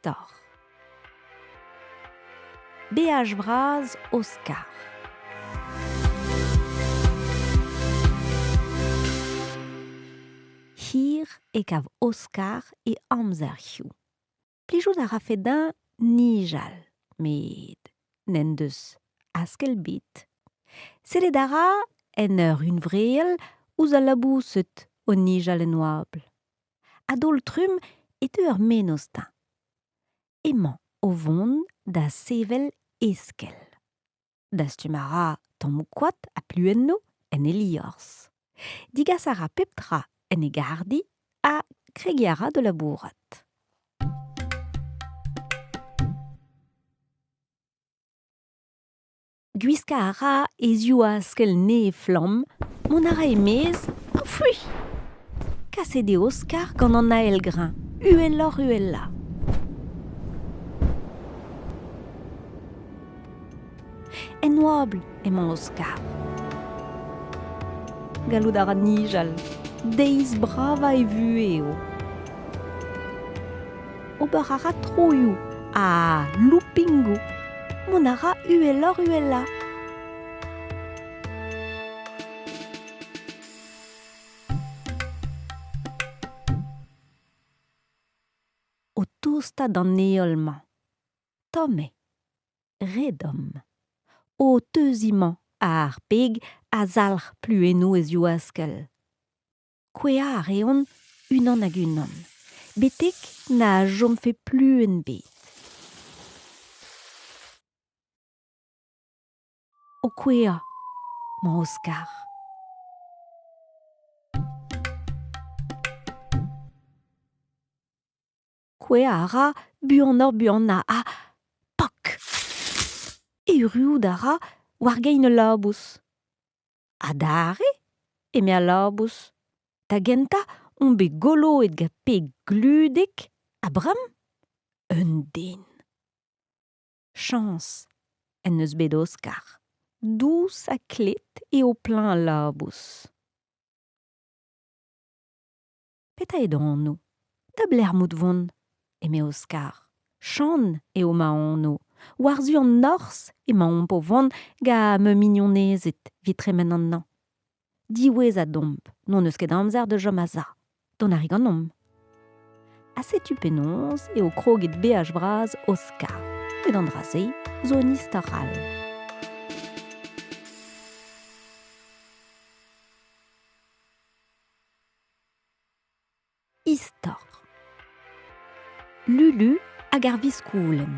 Istor. Beaj vras Oscar. Hir e kav Oscar e amzer hiziv. Plijout a rafe dezhañ nijal, met n'en deus askell ebet. Sellet a ra en ur hunvreal ouzh al laboused o nijal en oabl. A-daol-trumm e teu ur mennozh dezhañ. Emañ o vont da sevel eskell. Dastum a ra tammoù koad ha pluennoù en e liorzh. Degas a ra pep tra en e garrdi ha kregiñ a ra da labourat. Gwiskañ a ra e zivaskell nevez-flamm, mont a ra e-maez ha fui ! Kaset eo Oscar gant an ael-greñv, uheloc'h-uhelañ. En oabl emañ Oscar. Gallout a ra nijal. Deiz bravañ e vuhez eo. Ober a ra troioù ha loupingoù. Mont a ra uheloc'h-uhelañ. O tostaat d'an heol-mañ. Tomm eo. Re domm. O teuziñ-mañ ar peg a zalc'h pluennoù e zivaskell. Kouezhañ a reont unan hag unan, betek na chomfe pluenn ebet. O kouezhañ 'mañ Oscar. Kouezhañ a ra buanoc'h-buanañ ha pok ! Erruout a ra war gein ul labous. Adarre ? eme al labous. Da gentañ on bet goloet gant peg gludek ha bremañ un den. Chañs en deus bet Oscar. Dous ha klet eo pluñv al labous. Petra eo da anv ? Da belec'h emaout 'vont ? eme Oscar. Chann eo ma anv. War-zu an norzh emaomp o vont gant ma mignonezed evit tremen an hañv. Diwezhat omp, n'hon eus ket amzer da chom a-sav. Dont a ri ganeomp. Ha setu penaos eo kroget beaj bras Oscar. Met an dra-se zo un istor all. Istor. Lulu hag ar viskoulenn.